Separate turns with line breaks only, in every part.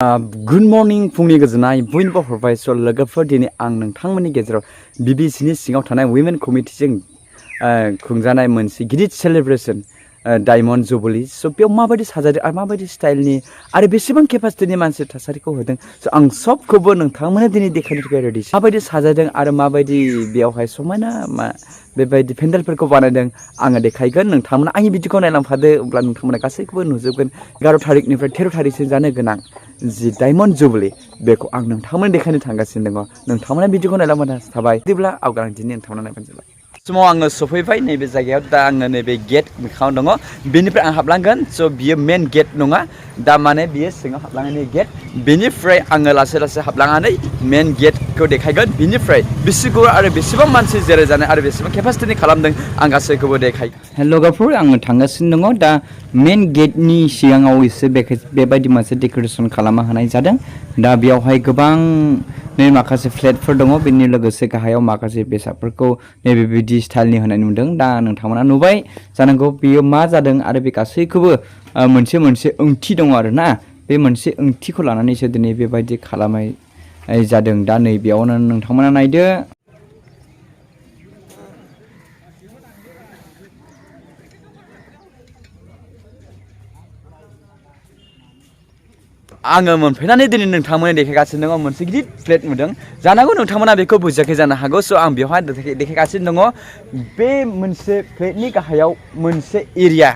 Good morning फुंनि गोजोननाय बयनोबो हरबाय स' लोगोफोर दिनै आं नोंथांमोननि गेजेराव BBCनि सिङाव थानाय वुमेन कमिटिजों खुंजानाय मोनसे गिदिर सेलिब्रेशन डायमन्ड जुबली स' बेयाव माबायदि साजायदों आरो माबायदि स्टाइलनि आरो बेसेबां केपासिटिनि मानसि थासारिखौ होदों स' आं सबखौबो नोंथांमोननो दिनै देखायनो थाखाय रेडि माबायदि साजायदों आरो माबायदि बेयावहाय समायना बेबायदि पेन्डेलफोरखौ बानायदों आङो देखायगोन नोंथांमोना आंनि भिडिअखौ नायलांफादो अब्ला नोंथांमोना गासैखौबो नुजोबगोन 11 थारिखनिफ्राय 13 थारिखसिम जानो गोनां जि डायमन्ड जुबली बेखौ आं नोंथांमोन देखायनो थांगासिनो दङ नोंथांमोना भिडिअखौ नायलांबानो थाबाय बिदिब्ला आवगाय दिनै नोंथांमोना नायबानो जाबाय समाव आङो सफैबाय नैबे जायगायाव दा आङो नैबे गेट मोखाङाव दङ बेनिफ्राय आं हाबलांगोन स' बियो मेन गेट नङा दा माने बियो सिङाव हाबलांनायनि गेट बेनिफ्राय आङो लासै लासै हाबलांनानै मेन गेटखौ देखायगोन बिनिफ्राय बेसेबां आरो बेसेबां मानसि जिरायजानाय आरो बेसेबां केपासिटिनि खालामदों आं गासैखौबो देखायगोन लोगोफोर आङो थांगासिनो दङ दा मेन गेटनि सिगाङाव एसे बेबायदि मोनसे डेक'रेसन खालामनो हानाय जादों दा बेयावहाय गोबां माखासे फ्लेटफोर दङ बेनि लोगोसे गाहायाव माखासे बेसादफोरखौ बेबायदि स्टाइलनि होनाय नुदों दा नोंथांमोना नुबाय जानांगौ बेयो मा जादों आरो बे गासैखौबो मोनसे ओंथि दङ आरोना बे मोनसे ओंथिखौ लानानैसो दिनै बेबायदि खालामनाय जादों दा नैबेयावनो नोंथांमोना नायदो आङो मोनफैनानै दिनै नोंथांमोननो देखायगासिनो दङ मोनसे गिदिर प्लेट नुदों जानांगौ नोंथांमोना बेखौ बुजियाखै जानो हागौ स' आं बेवहाय देखायगासिनो दङ बे मोनसे प्लेटनि गाहायाव मोनसे एरिया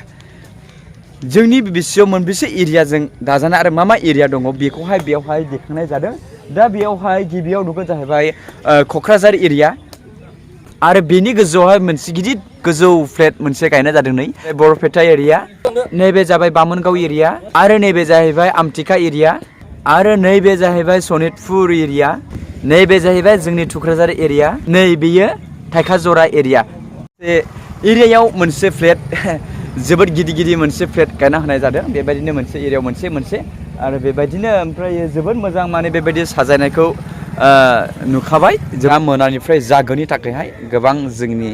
जोंनि BBCआव मोनबेसे एरियाजों दाजानाय आरो मा एरिया दङ बेखौहाय बेवहाय देखायनाय जादों दा बेयावहाय गिबियाव नुगोन जाहैबाय क'क्राझार एरिया आरो बेनि गोजौआवहाय मोनसे गिदिर गोजौ फ्लेट मोनसे गायनाय जादों नै बरपेटा एरिया नैबे जाबाय बामोनगाव एरिया आरो नैबे जाहैबाय आमथिखा एरिया आरो नैबे जाहैबाय सनितपुर एरिया नैबे जाहैबाय जोंनि थुक्राझार एरिया नै बेयो थाइखाजरा एरिया बे एरियायाव मोनसे फ्लेट जोबोद गिदिर मोनसे फ्लेट गायना होनाय जादों बेबायदिनो मोनसे एरियायाव मोनसे आरो बेबायदिनो ओमफ्राय जोबोद मोजां माने बेबायदि साजायनायखौ नुखाबाय जोंहा मोनानिफ्राय जागोननि थाखायहाय गोबां जोंनि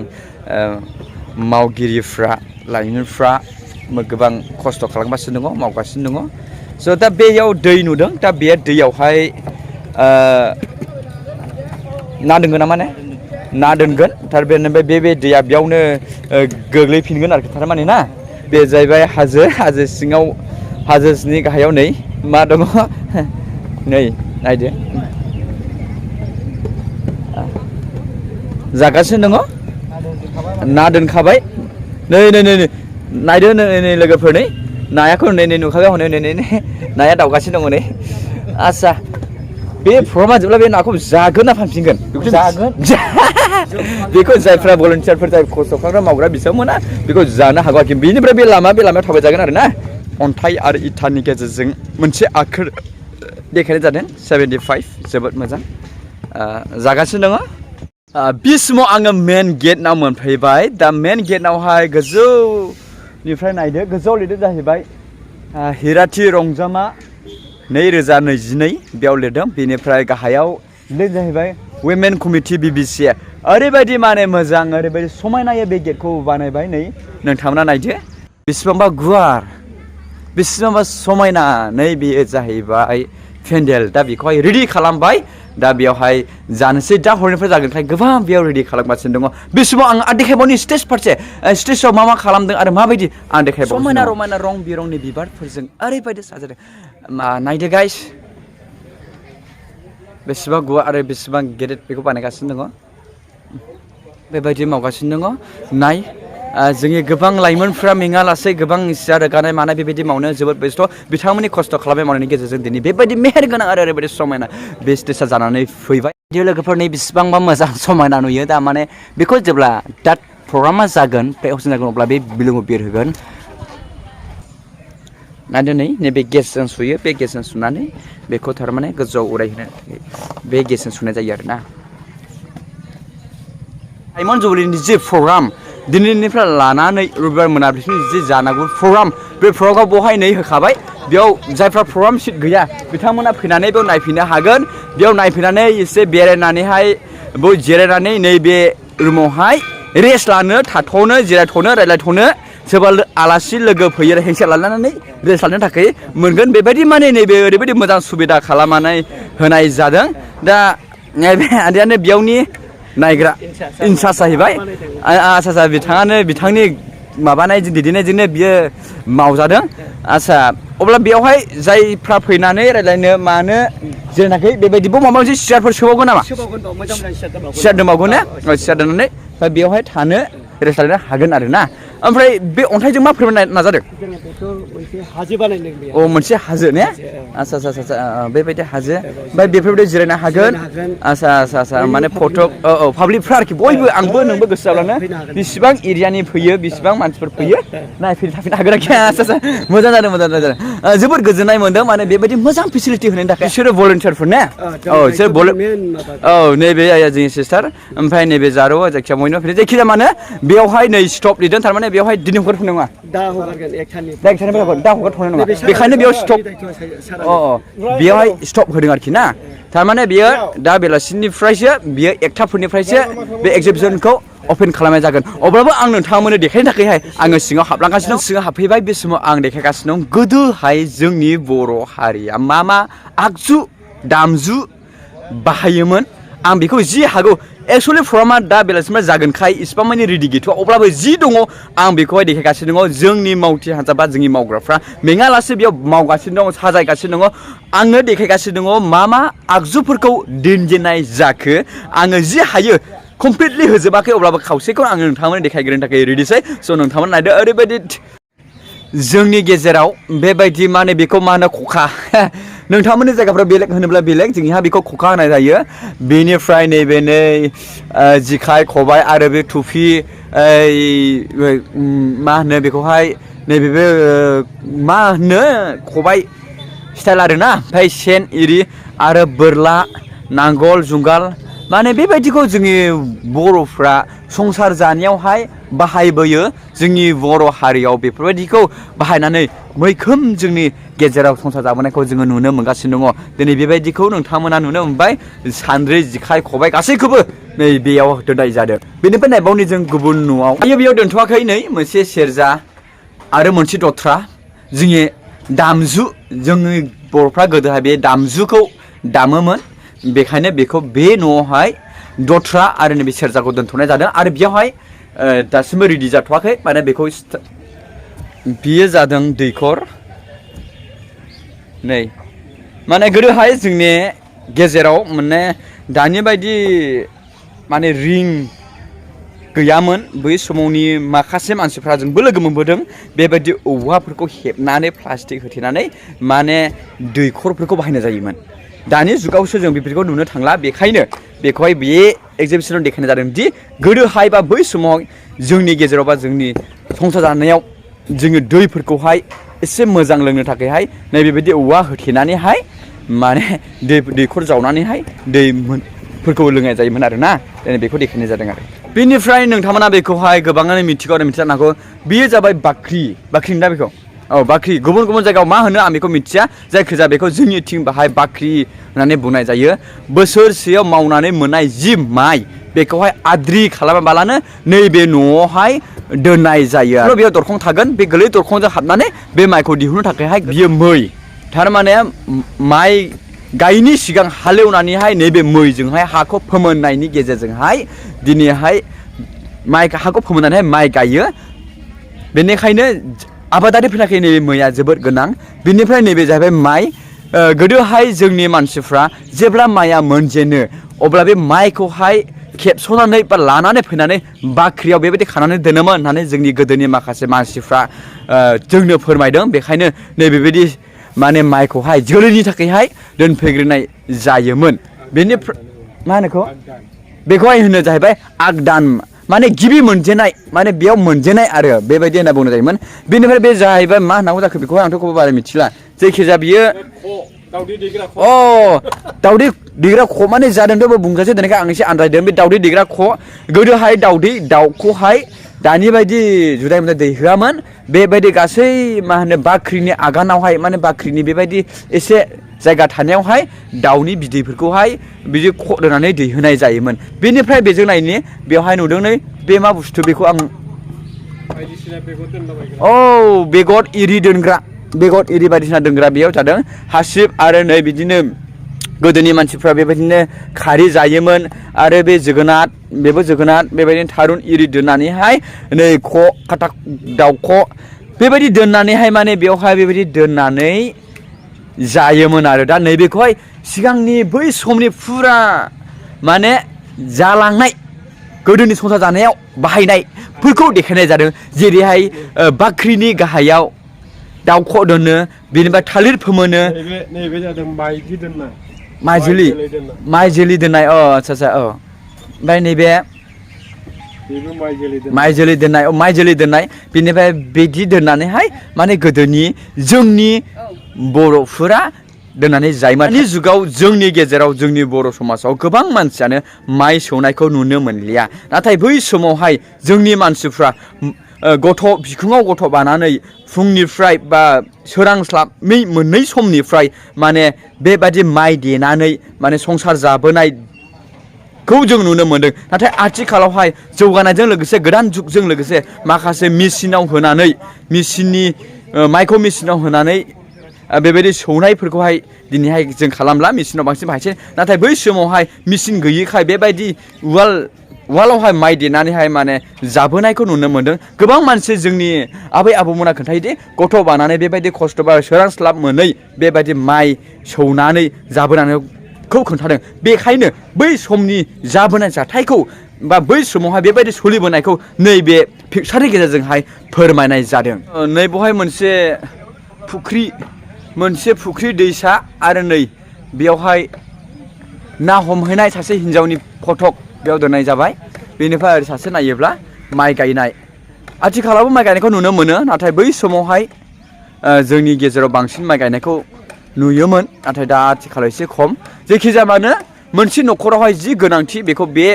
मावगिरिफ्रा लाइमोनफ्रा गोबां खस्थ' खालामगासिनो दङ मावगासिनो दङ स' दा बेयाव दै नुदों दा बे दैयावहाय ना दोनगोन ना माने ना दोनगोन थारमाने बे दैया बेयावनो गोग्लैफिनगोन आरोखि थारमाने ना बे जाहैबाय हाजो सिङाव हाजोनि गाहायाव नै मा दङ नै नायदो जागासिनो दङ ना दोनखाबाय नै नायदो नै लोगोफोर नै नायाखौ नै नुखाबाय हनै नै नाया दावगासिनो दङ नै आच्छा बे प्रग्रामा जोबब्ला बे नाखौ जागोन ना फानफिनगोन जागोन बेखौ जायफ्रा भलन्टियारफोर जाय खस्थ' खालामग्रा मावग्रा बिथांमोना बेखौ जानो हागौ आरोखि बेनिफ्राय बे लामायाव थाबायजागोन आरो ना अन्थाइ आरो इटानि गेजेरजों मोनसे आखोर देखायनाय जादों 75 जोबोद मोजां जागासिनो दङ बे समाव आङो मेन गेटआव मोनफैबाय दा मेन गेटआवहाय गोजौनिफ्राय नायदो गोजौआव लिरदों जाहैबाय हिराथि रंजामा 2022 बेयाव लिरदों बेनिफ्राय गाहायाव लिरदों जाहैबाय वुमेन कमिटि BBC ओरैबायदि माने मोजां ओरैबायदि समायनायै बे गेटखौ बानायबाय नै नोंथांमोना नायदो बेसेबांबा गुवार बेसेबांबा समायना नै बेयो जाहैबाय पेन्डेल दा बेखौहाय रेडि खालामबाय दा बेयावहाय जानोसै दा हरनिफ्राय जागोनखाय गोबां बेयाव रेडि खालामगासिनो दङ बे समाव आं देखायबावनि स्टेज फारसे स्टेजआव मा खालामदों आरो माबायदि आं देखायबावनि समायना रमायना रं बिरंनि बिबारफोरजों ओरैबायदि साजायदों नायदो गाइस बेसेबां गुवार आरो बेसेबां गेदेर बेखौ बानायगासिनो दङ बेबायदि मावगासिनो दङ नाय जोंनि गोबां लाइमोनफ्रा मेङा लासै गोबां सियार रोगानाय मानाय बेबायदि मावनो जोबोद बेस्थ' बिथांमोननि खस्थ' खालामनाय मावनायनि गेजेरजों दिनै बेबायदि मेहेर गोनां आरो ओरैबायदि समायना बे स्टेजआ जानानै फैबाय बिदि लोगोफोरनि बेसेबांबा मोजां समायना नुयो दा माने बेखौ जेब्ला दा प्रग्रामा जागोन प्ले अफिस जागोन अब्ला बे बिलुङाव बिरहोगोन नायदो नैबे गेसजों सुयो बे गेसजों सुनानै बेखौ थारमाने गोजौआव उरायहोनो बे गेसजों सुनाय जायो आरोना डायमन्ड जुबलीनि जि प्रग्राम दिनैनिफ्राय लानानै रबिबार मोनाबिलिसिम जि जानांगौ प्रग्राम बे प्रग्रामाव बहाय नै होखाबाय बेयाव जायफ्रा प्रग्राम सिट गैया बिथांमोना फैनानै बेयाव नायफैनो हागोन बेयाव नायफैनानै एसे बेरायनानैहाय बेयाव जिरायनानै नैबे रुमावहाय रेस्ट लानो थाथ'नो जिरायथ'नो रायज्लायथ'नो सोरबा आलासि लोगो फैयो हेंसे लानानै रेस्ट लानो थाखाय मोनगोन बेबायदि माने नैबे ओरैबायदि मोजां सुबिदा खालामनानै होनाय जादों दा नैबे आदायानो बेयावनि नायग्रा इनसार्ज जाहैबाय आच्चा बिथाङानो बिथांनि माबानाय दैदेननायजोंनो बियो मावजादों आच्चा अब्ला बेयावहाय जायफ्रा फैनानै रायज्लायनो मानो जेनाखै बेबायदिबो माबा मोनसे सियारफोर सोबावगोन नामा सियार दोनबावगोन ना सियार दोननानै बेयावहाय थानो रेस्ट लानो हागोन आरो ना ओमफ्राय बे अन्थाइजों मा फोरमायनो नाजादों अ मोनसे हाजो ने आच्चा बेबायदि हाजो ओमफ्राय बेफोरबायदि जिरायनो हागोन आच्चा माने फट' पाब्लिकफ्रा आरोखि बयबो आंबो नोंबो गोसो जाब्लानो बेसेबां एरियानि फैयो बेसेबां मानसिफोर फैयो नायफैनो हागोन आरोखि आच्चा मोजां जादों जोबोद गोजोननाय मोनदों माने बेबायदि मोजां फेसिलिटि होनायनि थाखाय बिसोरो भलन्टियारफोर ने बिसोर नैबे जोंनि सिस्टार ओमफ्राय नैबे जारौ जायखिया बयनो फैदों जायखिजाया मानो बेयावहाय नै स्टप लिरदों थारमाने बेयावहाय दिनै हगारथ'नाय नङा दा हगारथ'नाय नङा बेखायनो बेयाव स्टप बेयावहाय स्टप होदों आरोखि ना थारमाने बेयो दा बेलासिनिफ्रायसो बियो 1टाफोरनिफ्रायसो बे एक्जिबिसनखौ अपेन खालामनाय जागोन अब्लाबो आं नोंथांमोननो देखायनो थाखायहाय आङो सिङाव हाबलांगासिनो दं सिङाव हाबफैबाय बे समाव आं देखायगासिनो दं गोदोहाय जोंनि बर' हारिया मा आगजु दामजु बाहायोमोन आं बेखौ जि हागौ एक्सुवेलि प्रग्रामा दा बेलासिनिफ्राय जागोनखाय इसिबां मानि रेडि गैथ'आ अब्लाबो जि दङ आं बेखौहाय देखायगासिनो दङ जोंनि मावथि हान्जा बा जोंनि मावग्राफ्रा मेङालासे बेयाव मावगासिनो दङ साजायगासिनो दङ आंनो देखायगासिनो दङ मा आगजुफोरखौ दोनजेननाय जाखो आङो जि हायो कमप्लिटलि होजोबाखै अब्लाबो खावसेखौ आङो नोंथांमोननो देखायग्रोनो थाखाय रेडिसै स' नोंथांमोन नायदो ओरैबायदि जोंनि गेजेराव बेबायदि माने बेखौ मा होनो खखा नोंथांमोननि जायगाफ्राव बेलेग होनोब्ला बेलेग जोंनिहा बेखौ खखा होनाय जायो बेनिफ्राय नैबे जेखाइ खबाइ आरो बे टुपि मा होनो बेखौहाय नैबे मा होनो खबाइ स्टाइल आरोना ओमफ्राय सेन इरि आरो बोरला नांगोल जुंगाल माने बेबायदिखौ जोंनि बर'फ्रा संसार जानायावहाय बाहायबोयो जोंनि बर' हारियाव बेफोरबायदिखौ बाहायनानै मैखोम जोंनि गेजेराव संसार जाबोनायखौ जोङो नुनो मोनगासिनो दङ दिनै बेबायदिखौ नोंथांमोना नुनो मोनबाय सान्द्रि जेखाइ खबाइ गासैखौबो नै बेयाव दोननाय जादों बेनिफ्राय नायबावनि जों गुबुन न'आव बेयाव दोनथ'वाखै नै मोनसे सेरजा आरो मोनसे दथ्रा जोंनि दामजु जोंनि बर'फ्रा गोदोहाय बे दामजुखौ दामोमोन बेखायनो बेखौ बे न'आवहाय दथ्रा आरो नैबे सेरजाखौ दोनथ'नाय जादों आरो बेयावहाय दासिमबो रेडि जाथ'वाखै माने बेखौ बियो जादों दैखर नै माने गोदोहाय जोंनि गेजेराव माने दानि बायदि माने रिं गैयामोन बै समावनि माखासे मानसिफ्रा जोंबो लोगो मोनबोदों बेबायदि औवाफोरखौ हेबनानै प्लास्टिक होथेनानै माने दैखरफोरखौ बाहायनाय जायोमोन दानि जुगावसो जों बेफोरखौ नुनो थांला बेखायनो बेखौहाय बे एक्जिबिसनाव देखायनाय जादों दि गोदोहाय बा बै समाव जोंनि गेजेराव बा जोंनि संसार जानायाव जोङो दैफोरखौहाय एसे मोजां लोंनो थाखायहाय नैबेबायदि औवा होथेनानैहाय माने दैखर जावनानैहाय दैफोरखौ लोंनाय जायोमोन आरोना बेखौ देखायनाय जादों आरो बेनिफ्राय नोंथांमोना बेखौहाय गोबाङानो मिथिगौ आरो मिथिनो हागौ बेयो जाबाय बाख्रि दा बेखौ बाख्रि गुबुन गुबुन जायगायाव मा होनो आं बेखौ मिथिया जायखिजाया बेखौ जोंनिथिं बाहाय बाख्रि होननानै बुंनाय जायो बोसोरसेयाव मावनानै मोननाय जि माइ बेखौहाय आद्रि खालामाबालानो नैबे न'आवहाय दोननाय जायो आरो बेयाव दरखं थागोन बे गोरलै दरखंजों हाबनानै बे माइखौ दिहुननो थाखायहाय बियो मै थारमाने माइ गायनि सिगां हालेवनानैहाय नैबे मैजोंहाय हाखौ फोमोननायनि गेजेरजोंहाय दिनैहाय हाखौ फोमोननानैहाय माइ गायो बेनिखायनो आबादारिफोरनि थाखाय नैबे मैया जोबोद गोनां बेनिफ्राय नैबे जाहैबाय माइ गोदोहाय जोंनि मानसिफ्रा जेब्ला माइया मोनजेनो अब्ला बे माइखौहाय खेबस'नानै बा लानानै फैनानै बाख्रियाव बेबायदि खानानै दोनोमोन होननानै जोंनि गोदोनि माखासे मानसिफ्रा जोंनो फोरमायदों बेखायनो नैबेबायदि माने माइखौहाय जोलैनि थाखायहाय दोनफैग्रोनाय जायोमोन बेनिफ्राय मा होनो बेखौहाय होनो जाहैबाय आगदान माने गिबि मोनजेनाय माने बेयाव मोनजेनाय आरो बेबायदि होनना बुंनाय जायोमोन बेनिफ्राय बे जाहैबाय मा होननांगौ जाखो बेखौहाय आंथ' बारा मिथिला जायखिजाया बियो दावदै दैग्रा ख माने जादोंथ' बुंगासै दोननायखाय आं एसे आन्दायदों बे दावदै दैग्रा ख गोदोहाय दाउखौहाय दानि बायदि जुदाय मुदाय दैहोआमोन बेबायदि गासै मा होनो बाख्रिनि आगानावहाय माने बाख्रिनि बेबायदि एसे जायगा थानायावहाय दाउनि बिदैफोरखौहाय बिदि ख दोननानै दैहोनाय जायोमोन बेनिफ्राय बेजों नायनि बेवहाय नुदों नै बे मा बुस्थु बेखौ आं औ बेगर इरि दोनग्रा बेगर इरि बायदिसिना दोनग्रा बेयाव थादों हासिब आरो नै बिदिनो गोदोनि मानसिफ्रा बेबायदिनो खारै जायोमोन आरो बे जोगोनार बेबो जोगोनार बेबायदिनो थारुन इरि दोननानैहाय नै खाथा दाउख' बेबायदि दोननानैहाय माने बेवहाय बेबायदि दोननानै जायोमोन आरो दा नैबेखौहाय सिगांनि बै समनि फुरा माने जालांनाय गोदोनि संसार जानायाव बाहायनायफोरखौ देखायनाय जादों जेरैहाय बाख्रिनि गाहायाव दाउख' दोनो बेनिफ्राय थालिर फोमोनो
नैबे जादों माइदि दोननाय
माइ जोलै दोननाय आच्छा ओमफ्राय नैबे माइ जोलै दोननाय बेनिफ्राय बिदि दोननानैहाय माने गोदोनि जोंनि बर'फोरा दोननानै जायोमोन दानि जुगाव जोंनि गेजेराव जोंनि बर' समाजाव गोबां मानसियानो माइ सौनायखौ नुनो मोनलिया नाथाय बै समावहाय जोंनि मानसिफ्रा गथ' बिखुङाव गथ' बानानै फुंनिफ्राय बा सोरांस्लाबै मोननै समनिफ्राय माने बेबादि माइ देनानै माने संसार जाबोनायखौ जों नुनो मोन्दों नाथाय आथिखालावहाय जौगानायजों लोगोसे गोदान जुगजों लोगोसे माखासे मेचिनाव होनानै माइखौ मेचिनाव होनानै बेबायदि सौनायफोरखौहाय दिनैहाय जों खालामला मेचिनाव बांसिन बाहायसै नाथाय बै समावहाय मेचिन गैयैखाय बेबायदि उवालावहाय माइ देनानैहाय माने जाबोनायखौ नुनो मोन्दों गोबां मानसि जोंनि आबै आबौमोना खोन्थायोदि गथ' बानानै बेबायदि खस्थ' बा सोरांस्लाब मोनै बेबायदि माइ सौनानै जाबोनायखौ खोन्थादों बेखायनो बै समनि जाबोनाय जाथायखौ बा बै समावहाय बेबायदि सोलिबोनायखौ नैबे पिकचारनि गेजेरजोंहाय फोरमायनाय जादों नैबेवहाय मोनसे फुख्रि दैसा आरो नै बेयावहाय ना हमहैनाय सासे हिन्जावनि फटक बेयाव दोननाय जाबाय बेनिफ्राय ओरै सासे नायोब्ला माइ गायनाय आथिखालावबो माइ गायनायखौ नुनो मोनो नाथाय बै समावहाय जोंनि गेजेराव बांसिन माइ गायनायखौ नुयोमोन नाथाय दा आथिखालाव एसे खम जेखिजाया मानो मोनसे न'खरावहाय जि गोनांथि बेखौ बे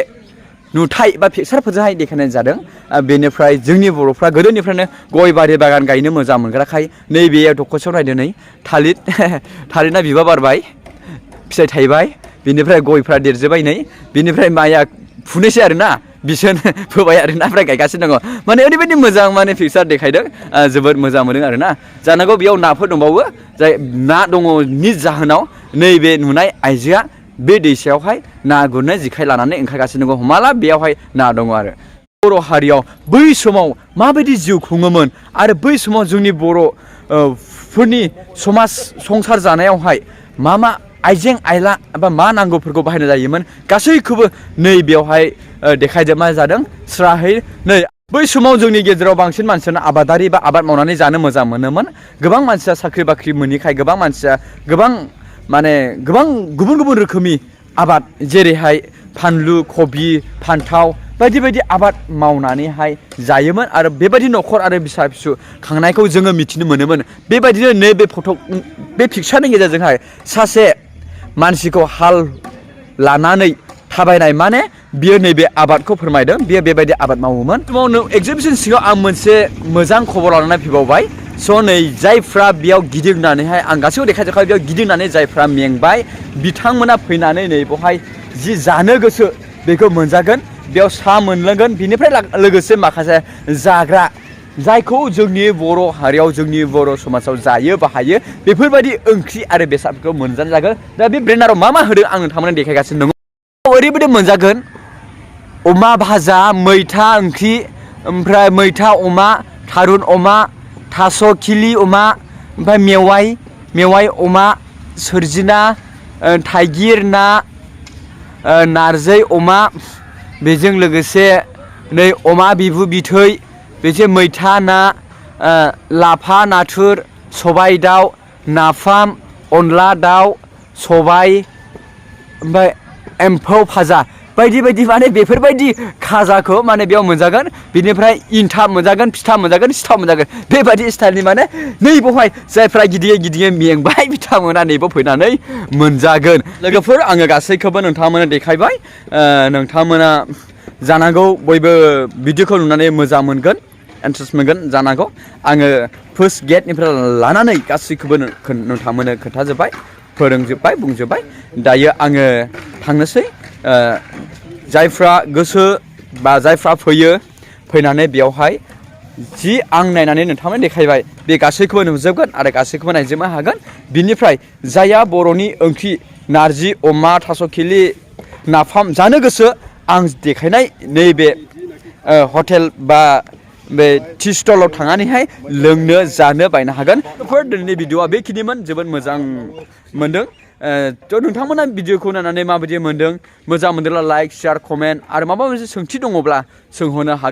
नुथाय बा पिकचारफोरजोंहाय देखायनाय जादों बेनिफ्राय जोंनि बर'फ्रा गोदोनिफ्रायनो गय बारि बागान गायनो मोजां मोनग्राखाय नैबे दखरसेयाव नायदो नै थालिरना बिबार बारबाय फिथाइ थायबाय बिनिफ्राय गयफ्रा देरजोब्बाय नै बिनिफ्राय माइया फुनोसै आरोना बिसोन फोबाय आरोना ओमफ्राय गायगासिनो दङ माने ओरैबायदि मोजां माने पिकचार देखायदों जोबोद मोजां मोनदों आरोना जानांगौ बेयाव नाफोर दंबावो जाय ना दङनि जाहोनाव नैबे नुनाय आइजोआ बे दैसायावहाय ना गुरनो जेखाइ लानानै ओंखारगासिनो दङ हमना ला बेयावहाय ना दङ आरो बर' हारियाव बै समाव माबायदि जिउ खुङोमोन आरो बै समाव जोंनि बर'फोरनि समाज संसार जानायावहाय मा आइजें आइला एबा मा नांगौफोरखौ बाहायनाय जायोमोन गासैखौबो नै बेयावहाय देखायजोबनाय जादों स्राहै नै बै समाव जोंनि गेजेराव बांसिन मानसियानो आबादारि बा आबाद मावनानै जानो मोजां मोनोमोन गोबां मानसिया साख्रि बाख्रि मोनैखाय गोबां मानसिया गोबां गुबुन गुबुन रोखोमनि आबाद जेरैहाय फानलु कबि फान्थाव बायदि बायदि आबाद मावनानैहाय जायोमोन आरो बेबायदि न'खर आरो फिसा फिसौ खांनायखौ जोङो मिथिनो मोनोमोन बेबायदिनो नैबे बे पिकचारनि गेजेरजोंहाय सासे मानसिखौ हाल लानानै थाबायनाय माने बियो नैबे आबादखौ फोरमायदों बियो बेबायदि आबाद मावोमोन एक्जिबिसन सिङाव आं मोनसे मोजां खबर लानानै फैबावबाय स' नै जायफ्रा बेयाव गिदिंनानैहाय आं गासैबो देखायजोबखाबाय बेयाव गिदिंनानै जायफ्रा मेंबाय बिथांमोना फैनानै नै बेवहाय जि जानो गोसो बेखौ मोनजागोन बेयाव सा मोनलोंगोन बिनिफ्राय लोगोसे माखासे जाग्रा जायखौ जोंनि बर' हारियाव जोंनि बर' समाजाव जायो बाहायो बेफोरबायदि ओंख्रि आरो बेसादफोरखौ मोनजागोन दा बे ब्रेन्डाराव मा होदों आं नोंथांमोननो देखायगासिनो दङ ओरैबायदि मोनजागोन अमा भाजा मैथा ओंख्रि ओमफ्राय मैथा अमा थारुन अमा थास' खिलि अमा ओमफ्राय मेवाइ अमा सोरजिना थाइगिर ना नारजि अमा बेजों लोगोसे नै अमा बिबु बिथै बेजों मैथा ना लाफा नाथुर सबाय दाउ नाफाम अनला दाउ सबाय ओमफ्राय एम्फौ भाजा बायदि बायदि माने बेफोरबायदि खाजाखौ माने बेयाव मोनजागोन बिनिफ्राय इन्थाब मोनजागोन फिथा मोनजागोन सिथाव मोनजागोन बेबायदि स्टाइलनि माने नैबावहाय जायफ्रा गिदिङै मेंबाय बिथांमोना नैबाव फैनानै मोनजागोन लोगोफोर आङो गासैखौबो नोंथांमोननो देखायबाय नोंथांमोना जानांगौ बयबो भिडिअखौ नुनानै मोजां मोनगोन इन्ट्रेस्ट मोनगोन जानांगौ आङो फार्स्ट गेटनिफ्राय लानानै गासैखौबो नोंथांमोननो खोन्थाजोब्बाय फोरोंजोब्बाय बुंजोब्बाय दायो आङो थांनोसै जायफ्रा गोसो बा जायफ्रा फैनानै बेयावहाय जि आं नायनानै नोंथांमोन देखायबाय बे गासैखौबो नुजोबगोन आरो गासैखौबो नायजोबनो हागोन बिनिफ्राय जायहा बर'नि ओंख्रि नारजि अमा थास' खिलि नाफाम जानो गोसो आं देखायनाय नैबे हटेल बा बे टि स्टलाव थांनानैहाय लोंनो जानो बायनो हागोन दिनैनि भिडिअआ बेखिनिमोन जोबोद मोजां मोनदों थ' नोंथांमोना भिडिअखौ नायनानै माबायदि मोनदों मोजां मोनदोंब्ला लाइक शेयार कमेन्ट आरो माबा मोनसे सोंथि दङब्ला सोंहरनो हागोन